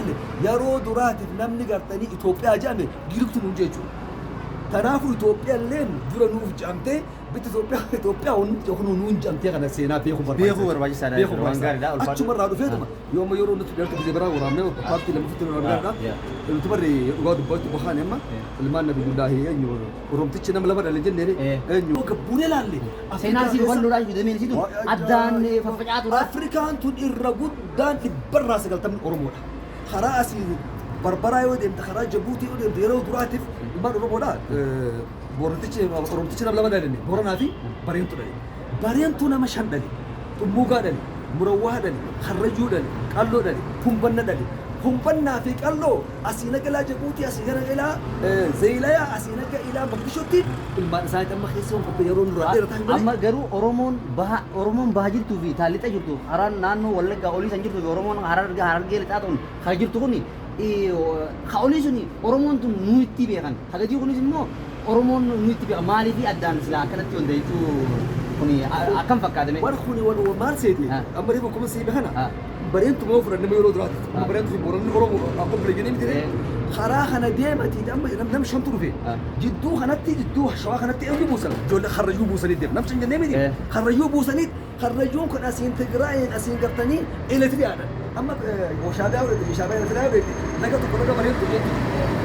laalle yeroo duraatiif namni gartanii Itoophiyaa jedhame Giriiktu nuun jechuudha. Kanaafuu Itoophiyaalleen dura nuuf jedhamtee bitti Itoophiyaa Itoophiyaa hundi nuun jedhamtee kana seenaa beekuu barbaachisaadha. Beekuu barbaachisaadha. Beekuu Waan gaariidha. barbaachisaadha. Achumarraa dhufeetuma yoo amma yeroo nuti dheertu gisee biraa waraabnee paartii lammaffatti waraabneedha. Nuti barri dhugaa dubbachuu bahaan amma ilmaan Nabiyullaahi eenyu Oromtichi nama lama dhale jenneen eenyu. Gabbuunee laalle. Seenaan si bal'oodhaa jechuudha dameen isiitu addaan faffacaatuudha. Afrikaan tun irra guddaan 90% Oromoodha. Karaa asii Barbaraa yoo deemte, karaa Jabuutii yoo deemte yeroo duraatiif ilmaan Oromoodha. Boorantichi Oromtichi nama lama dhale Booranaa fi Bareentu dhale. Bareentu nama shan dhale. Xummuugaa dhale, Murawwaa dhale, Karrayyuu dhale, Qalloo dhale, Humbanna dhale. Humbannaa fi Qalloo asii naga ilaa Jabuutii, asii gara ilaa Zeeyilayaa, asii naga ilaa Mogadishootti ilmaan isaanii amma keessa waan qophii yeroo nurraa dheerataa hin malee. Amma garuu Oromoon baha jirtuu fi taalixa jirtu, karaan naannoo Wallaggaa olii san jirtuu fi Oromoon Harargee lixaa ta'uun kan jirtu kuni, ka olii suni Oromoon tun nu itti beekan, ka gadii kunis immoo Oromoon nu itti beekan. Maaliif addaan silaa akkanatti wanta jechuu kuni akkam fakkaatame? Warri kuni maal seeti? Amma reefu akkuma siime kana Bareentu moo fudhanne yeroo duraati. Amma Bareentu fi Booranni Oromoo akkuma bileeyyanii miti. Karaa kana deemati amma nam shantu dhufe. Jidduu kanatti, jidduu Shawaa kanatti eenyu buusan? Ijoollee Karrayyuu buusanii deema. Nam shan jennee miti. Karrayyuu buusanii, Karrayyuun kun asiin Tigraayin asiin gartanii Eritiriyaadha. Amma Shaabiyaa Shaabiyaa Eritiriyaa beekti. Laga tokko laga Bareentu jettu.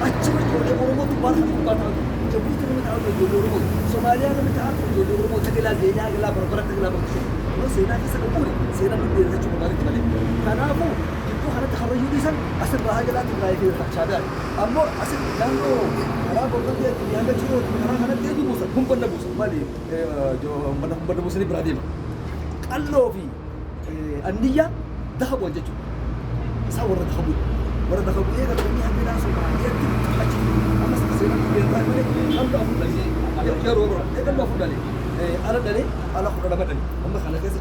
Achuma ijoollee Oromootu baala kan gubbaa taa'u. Jabuuti namni taa'u ijoollee Oromoo. Somaaliyaa namni taa'u ijoollee Oromoo. Taglaa Zeelaa Galaa Barbara Taglaa Barbarsuu. Yoo seenaa keessa qabuune seenaa nu dheerachuu barbaaditti malee. Kanaafuu jidduu kanatti Karrayyuu dhiisan asirraa haga laa Tigraay fi Shaabiyaa. Ammoo asir naannoo karaa Boornatti hanga Cirootti karaa kanatti eenyu buusan? Humbanna buusan. Maali, humbanna buusanii biraa deema. Qalloo fi Anniyyaa daka bu'an jechuudha. Isaan warra daka bu'e. Warra daka bu'ee gartanii hanga laa Somaaliyaatti achi amma seenaa dheeraa malee qalloo afur dhale. Yeroo bira qalloo afur dhale. Ala dhale, ala 12 dhale. Amma kana keessa